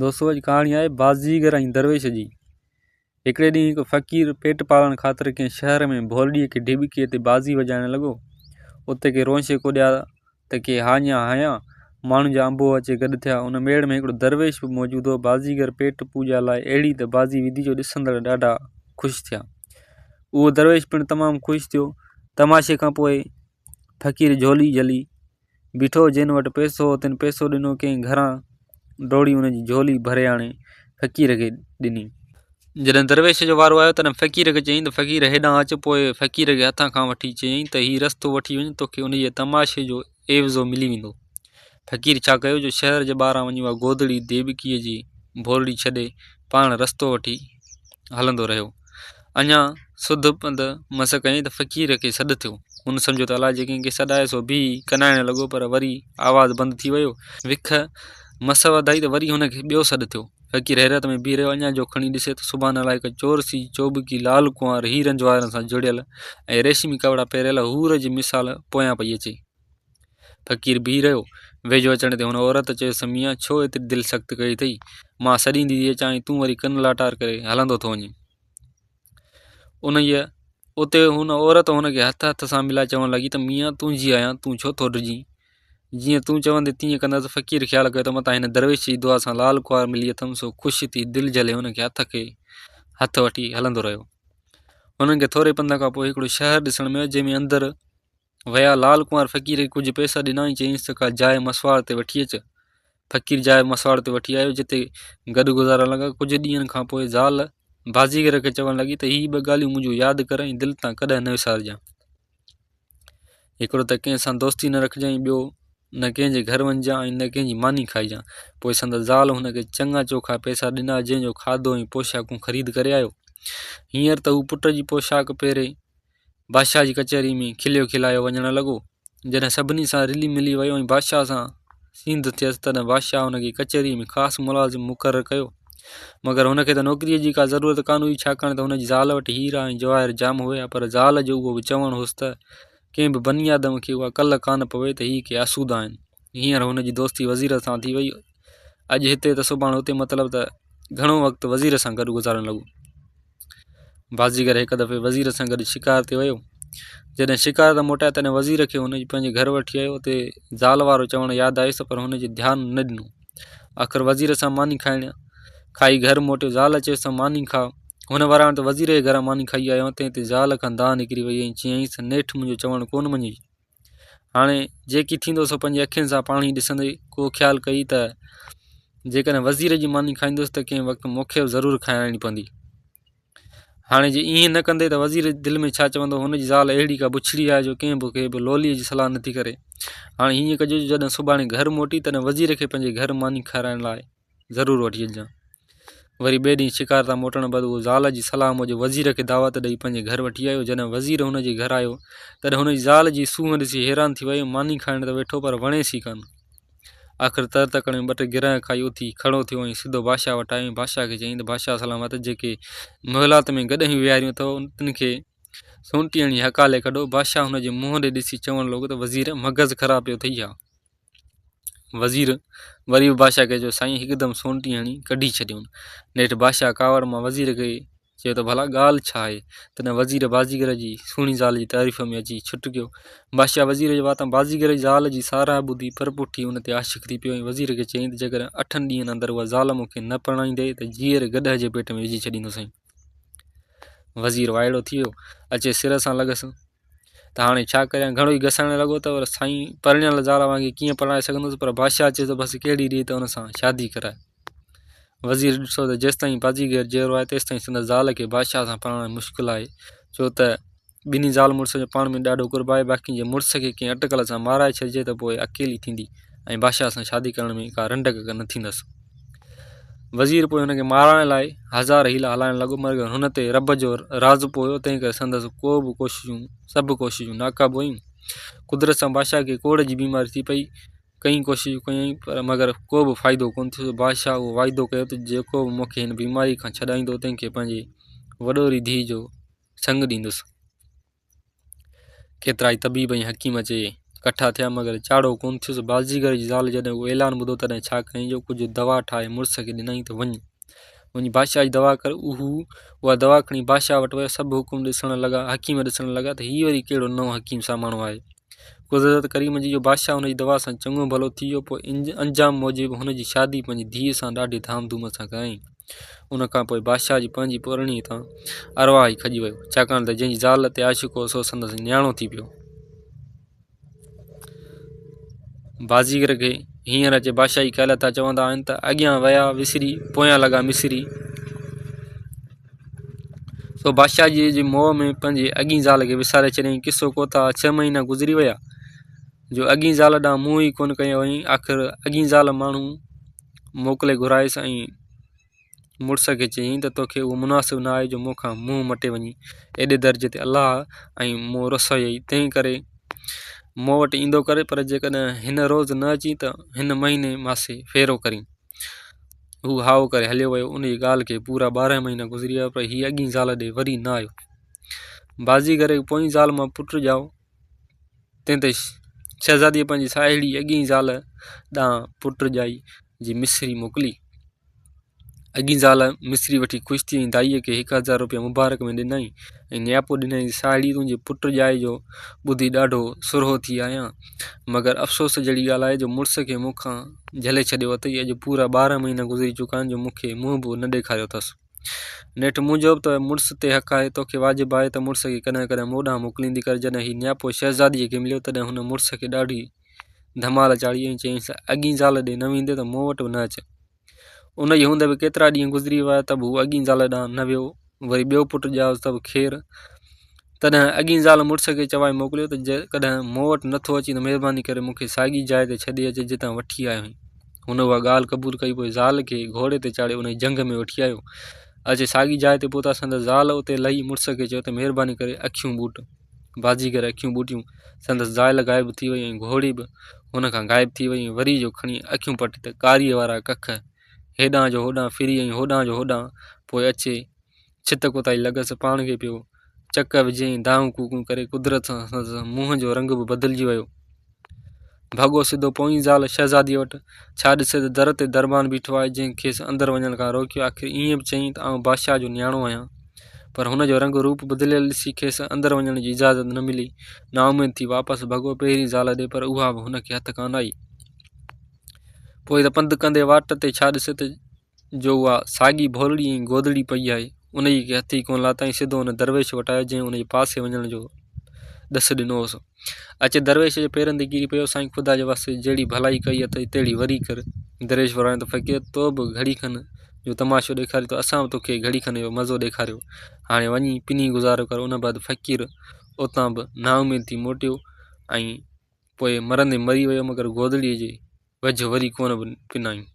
دوستو اڄ ڪهاڻي آهي بازيگر ۽ درويش جي. هڪڙي ڏينهن هڪ فقير پيٽ پالڻ خاطر ڪنهن شهر ۾ ڀولڙيء کي ڍٻڪيء تي بازي وڄائڻ لڳو. اتي ڪي رونشي ڪوڏيا ته ڪي هاڃا هنيا. ماڻهن جا انبوهه اچي گڏ ٿيا. ان ميڙ ۾ هڪڙو درويش به موجود هو. بازيگر پيٽ پوڄا لاء اهڙي ته بازي وڌي جو ڏسندڙ ڏاڍا خوش ٿيا. اهو درويش پڻ تمام خوش ٿيو. تماشي کان پوء فقير جهولي جهلي بيٺو هو، جنھن وٽ پئسو هو، تنھن پئسو ڏنو، ڪنھن گهران ڊوڙي ان جي جهولي ڀري آڻي فقير کي ڏني. جڏهن درويش جو وارو آيو، تڏهن فقير کي چيائين ته فقير هيڏانهن اچ. پوء فقير کي هٿ کان وٺي چيائين ته هي رستو وٺي وڃ، توکي انهيء تماشي جو عيوضو ملي ويندو. فقير ڇا ڪيو جو شهر جي ٻاهران وڃي اها گودڙي ديٻڪيء جي ڀولڙي ڇڏي، پاڻ رستو وٺي هلندو رهيو. اڃا سڌ پنڌ مس ڪيائين ته فقير کي سڏ ٿيو. هن سمجهيو ته الائجي ڪنهن کي سڏ آهي، سو بيهي ڪنائڻ لڳو، پر وري آواز بند ٿي ويو. وک مس وڌائي ته وري هن کي ٻيو سڏ ٿيو. فقير حيرت ۾ بيهي رهيو. اڃا جو کڻي ڏسي ته سبحان الله هڪ چورسي چوٻڪي لال ڪنوار هيرن جواهرن سان جڙيل ۽ ريشمي ڪپڙا پهريل حور جي مثال پويان پئي اچي. فقير بيهي رهيو. ويجهو اچڻ تي هن عورت چيس، ميان ڇو ايتري دل سخت ڪئي اٿئي؟ مان سڏيندي ٿي اچان ۽ تون وري ڪن لاٽار ڪري هلندو ٿو وڃين. انهيء اتي هن عورت هن کي هٿ هٿ سان ملائي چوڻ لڳي ته ميان تنهنجي آهيان، تون ڇو ٿو ڊڄين؟ جيئن تون چوندين تيئن ڪندس. فقير خيال ڪيو ته متان هن درويش جي دعا سان لال ڪنوار ملي اٿم، سو خوش ٿي دل جهلي هن کي هٿ کي هٿ وٺي هلندو رهيو. هنن کي ٿوري پنڌ کان پوء هڪڙو شهر ڏسڻ ۾ آيو، جنهن ۾ اندر ويا. لال ڪنوار فقير کي ڪجهه پئسا ڏنا ۽ چيائينس ته ڪا جاء مسواڙ تي وٺي اچ. فقير جاء مسواڙ تي وٺي آيو، جتي گڏ گذارڻ لڳا. ڪجهه ڏينهن کان پوء زال بازيگر کي چوڻ لڳي ته هي ٻه ڳالهيون منهنجون ياد ڪر ۽ دل تان ڪڏهن نه وسارجان. هڪڙو ته ڪنهن سان دوستي نه رکجان ۽ ٻيو نه ڪنهن جي گهر وڃجان ۽ نه ڪنهن جي ماني کائجان. پوء سندس زال هن کي چڱا چوکا پئسا ڏنا، جنهن جو کاڌو ۽ پوشاڪون خريد ڪري آيو. هينئر ته هو پٽ جي پوشاڪ پهري بادشاهه جي ڪچهري ۾ کليو کلايو وڃڻ لڳو. جڏهن سڀني سان رلي ملي ويو ۽ بادشاهه سان سينڌ ٿيس، تڏهن بادشاهه هن کي ڪچهريء ۾ خاص ملازم مقرر ڪيو. مگر هن کي ته نوڪريء جي ڪا ضرورت ڪانه هئي، ڇاڪاڻ ته هن جي زال وٽ هيرا ۽ جواهر جام هيا، پر زال جو اهو به چوڻ هوس ته ڪنهن به بني آدم کي اها ڪل ڪانه پوي ته هي ڪي آسودا آهن. هينئر هن جي دوستي وزير سان ٿي وئي. اڄ هتي ته سڀاڻ اتي، مطلب ته گهڻو وقت وزير سان گڏ گذارڻ لڳو. بازيگر هڪ دفعي وزير سان گڏ شڪار تي ويو. جڏهن شڪار تان موٽيا تڏهن وزير کي هن جي پنهنجي گهر وٺي آيو. اتي زال وارو چوڻ ياد آيس پر هن جي ڌيان نه ڏنو. آخر وزير سان ماني کائڻ کائي گهر موٽيو. زال چيس ته ماني کاء. هن وراڻيو ته وزير جي گهران ماني کائي آيو آهيان. تنهن تي زال کان دانهن نڪري وئي ۽ چيائينس ته نيٺ منهنجو چوڻ ڪونه مڃيئي. هاڻي جيڪي ٿيندو سو پنهنجي اکين سان پاڻ ئي ڏسندي. ڪو خيال ڪئي ته جيڪڏهن وزير جي ماني کائيندس ته ڪنهن وقت مون کي به ضرور کائڻي پوندي. هاڻي جي ائين نه ڪندي ته وزير دل ۾ ڇا چوندو، هن جي زال اهڙي ڪا بڇڙي آهي جو ڪنهن به کي به لوليء جي صلاح نٿي ڪري. هاڻي هيئن ڪجو جو جڏهن سڀاڻي گهر موٽي تڏهن وزير کي پنهنجي گهر ماني کارائڻ لاء ضرور وٺي اچجان. وري ٻئي ڏينهن شڪار تان موٽڻ بعد اهو زال جي صلاح موجب وزير کي دعوت ڏئي پنهنجي گهر وٺي آيو. جڏهن وزير هن جي گهر آيو، تڏهن هن جي زال جي سونهن ڏسي حيران ٿي ويو. ماني کائڻ ته ويٺو پر وڻيس ئي ڪانه. آخر تر تڪڙ ۾ ٻه ٽي گرهه کائي اٿي کڙو ٿيو ۽ سڌو بادشاهه وٽ آيو ۽ بادشاهه کي چيائين ته بادشاهه سلامت جيڪي محلات ۾ گڏهيون ويهاريون اٿئو، تن کي سونٽي هڻي هڪالي ڪڍو. بادشاهه هن جي منهن ڏي ڏسي چوڻ لڳو ته وزير مغز خراب پيو اٿئي ڇا؟ وزير وري به بادشاهه کي چيو، سائين هڪدم سونٽي هڻي ڪڍي ڇڏيون. نيٺ بادشاهه ڪاوڙ مان وزير کي چيو ته ڀلا ڳالهه ڇا آهي؟ تڏهن وزير بازيگر جي سهڻي زال جي تعريف ۾ اچي ڇٽڪيو. بادشاهه وزير جي واتان بازيگر جي زال جي ساراهه ٻڌي پرپٺ ئي ان تي عاشق ٿي پيو ۽ وزير کي چيائين ته جيڪڏهن اٺن ڏينهن اندر اها زال مون کي نه پرڻائيندين ته جيئري گڏهه جي پيٽ ۾ وجهي ڇڏيندوسانء. وزير وائڙو ٿي ويو. اچي سر سان لڳس. ته هاڻي ڇا ڪريان گهڻو ئي گسائڻ لڳو ته پر سائين پرڻيل زال اوهان کي ڪيئن پرڻائي سگهندس پر بادشاهه چيس ته بس ڪهڙي ريت ان سان شادي ڪرائي وزير ڏٺو ته جيستائين بازيگر جيئرو آهي تيستائين سندس زال کي بادشاهه سان پرڻائڻ مشڪل آهي ڇو ته ٻنهي زال مڙس جو پاڻ ۾ ڏاڍو قرب آهي باقي جي مڙس کي ڪنهن اٽڪل سان مارائي ڇڏجي ته پوء اڪيلي ٿيندي ۽ بادشاهه سان شادي ڪرڻ ۾ ڪا رنڊڪ نه ٿيندس وزير پوء هن کي مارائڻ لاء هزار حيلا هلائڻ لڳو، مگر هن تي رب جو راضپو هيو، تنهن ڪري سندس ڪو به ڪوششون سڀ ڪوششون ناڪام ويون. قدرت سان بادشاهه کي ڪوڙهه جي بيماري ٿي پئي. ڪئين ڪوششون ڪيائين پر مگر ڪو به فائدو ڪونه ٿيس. بادشاهه اهو واعدو ڪيو ته جيڪو به مون کي هن بيماريء کان ڇڏائيندو، تنهن کي پنهنجي وڏوري ڌيء جو سڱ ڏيندس. ڪيترائي طبيب ۽ حڪيم اچي ڪٺا ٿيا، مگر چاڙهو ڪونه ٿيس. بازيگر جي زال جڏهن اهو اعلان ٻڌو، تڏهن ڇا ڪيائين جو ڪجهه دوا ٺاهي مڙس کي ڏنائين ته وڃ، وڃي بادشاهه جي دوا ڪر. هو اها دوا کڻي بادشاهه وٽ ويو. سڀ حڪم ڏسڻ لڳا، حڪيم ڏسڻ لڳا ته هي وري ڪهڙو نئون حڪيم ساماڻو آهي. قدرت ڪريم جي جو بادشاهه هن جي دوا سان چڱو ڀلو ٿي ويو. پوء انجام موجب هن جي شادي پنهنجي ڌيء سان ڏاڍي ڌام ڌوم سان ڪيائين. ان کان پوء بادشاهه جي پنهنجي پرڻي تان ارواح ئي کڄي ويو، ڇاڪاڻ ته جنهن جي زال تي عاشق هو، سو سندس نياڻو ٿي پيو. بازيگر کي هينئر اچي بادشاهي ڪيل ٿا چوندا آهن ته اڳيان ويا وسري، پويان لڳا مصري. سو بادشاهه جي جي موهه ۾ پنهنجي اڳين زال کي وساري ڇڏيائين. قصو ڪوتاهه ڇهه مهينا گذري ويا جو اڳين زال ڏانهن منهن ئي ڪونه ڪيو هئائين. آخر اڳين زال ماڻهو موڪلي گهرايس ۽ مڙس کي چيائين ته توکي اهو مناسب نه آهي جو مون کان منهن مٽي وڃين. ايڏي درجي تي الله ۽ مون رسوئي تنهن ڪري مون وٽ ايندو ڪر پر جيڪڏهن هن روز نه اچين ته هن مهيني ماسي ڦيرو ڪرين. هو هائو ڪري هليو ويو. انهيء ڳالهه کي پورا 12 مهينا گذري ويا پر هي اڳين زال ڏي وري نه آيو. بازيگر کي پوئين زال مان پٽ ڄائو. تنهن تي شهزاديء پنهنجي ساهيڙي اڳين زال ڏانهن پٽ ڄائي جي مصري موڪلي. اڳين زال مصري وٺي خوش ٿي ۽ دائيء کي 1000 روپيا مبارڪ ۾ ڏنائين ۽ نياپو ڏنائين ته ساهيڙي تنهنجي پٽ ڄائي جو ٻڌي ڏاڍو سرهو ٿي آهيان، مگر افسوس جهڙي ڳالهه آهي جو مڙس کي مون کان جهلي ڇڏيو اٿئي، اڄ پورا 12 مهينا گذري چڪا آهن جو مون کي منهن به نه ڏيکاريو اٿس. نيٺ منهنجو به ته مڙس تي حق آهي، توکي واجب آهي ته مڙس کي ڪڏهن ڪڏهن مون ڏانهن موڪليندي ڪر. جڏهن هي نياپو شهزاديء کي مليو، تڏهن هن مڙس کي ڏاڍي ڌمال چاڙهي ۽ چيائينس ته اڳين زال ڏي نه ويندين ته مون وٽ به نه اچ. انهيء هوندي به ڪيترا ڏينهن گذري ويا ته به هو اڳين زال ڏانهن نه ويو. وري ٻيو پٽ ڄائس ته به خير. تڏهن اڳين زال مڙس کي چوائي موڪليو ته جيڪڏهن مون وٽ نٿو اچين ته مهرباني ڪري مون کي ساڳي جاء تي ڇڏي اچ جتان وٺي آيو هئين. هن اها ڳالهه قبول ڪئي پوء زال کي گهوڙي تي چاڙهي انهيء جهنگ ۾ وٺي آيو. اچي ساڳي جاء تي پهتا. سندس زال اتي لهي مڙس کي چيو ته مهرباني ڪري اکيون ٻوٽ. بازيگر اکيون ٻوٽيون. سندس زال غائب ٿي وئي ۽ گهوڙي به هن کان غائب ٿي وئي ۽ وري جو کڻي اکيون پٽ ته ڪاريء وارا ڪک هيڏانهن جو هوڏانهن ڦري ۽ هوڏانهن جو هوڏانهن پوء اچي ڇت ڪوتائي لڳس. پاڻ کي پيو چڪ وجهي ۽ دانهون ڪوڪون ڪري. قدرت سان سندس منهن جو رنگ به بدلجي ويو. ڀڳو سڌو پوئين زال شهزاديء وٽ. ڇا ڏسي ته در تي دربان بيٺو آهي، جنهن کيس اندر وڃڻ کان روڪيو. آخر ائين به چيائين ته آئون بادشاهه جو نياڻو آهيان. پر هن جو رنگ روپ بدليل ڏسي کيس اندر وڃڻ جي اجازت نه ملي. نااميد ٿي واپس ڀڳو پهرين زال ڏي، پر اها به هن کي هٿ ڪانه آئي. پوء ته پنڌ ڪندي واٽ تي ڇا ڏسي ته جو اها ساڳي ڀولڙي ۽ گودڙي پئي آهي. انهيء کي هٿ ئي ڪونه لاتائين. سڌو ان درويش وٽ آيو، جنهن ان جي پاسي وڃڻ جو ڏس ڏنو هوس. اچي درويش جي پيرن تي ڪري پيو، سائين خدا جي واسطي جهڙي ڀلائي ڪئي اٿئي، تهڙي وري ڪر. درويش وراڻيو ته فقير تو به گهڙي کن جو تماشو ڏيکاريو ته اسان به توکي گهڙي کن جو مزو ڏيکاريو. هاڻي وڃي پني گذارو ڪر. ان بعد فقير اتان به نااميد ٿي موٽيو ۽ پوء مرندي مري ويو، مگر گودڙيء جي وجهه وري ڪونه به پنائين.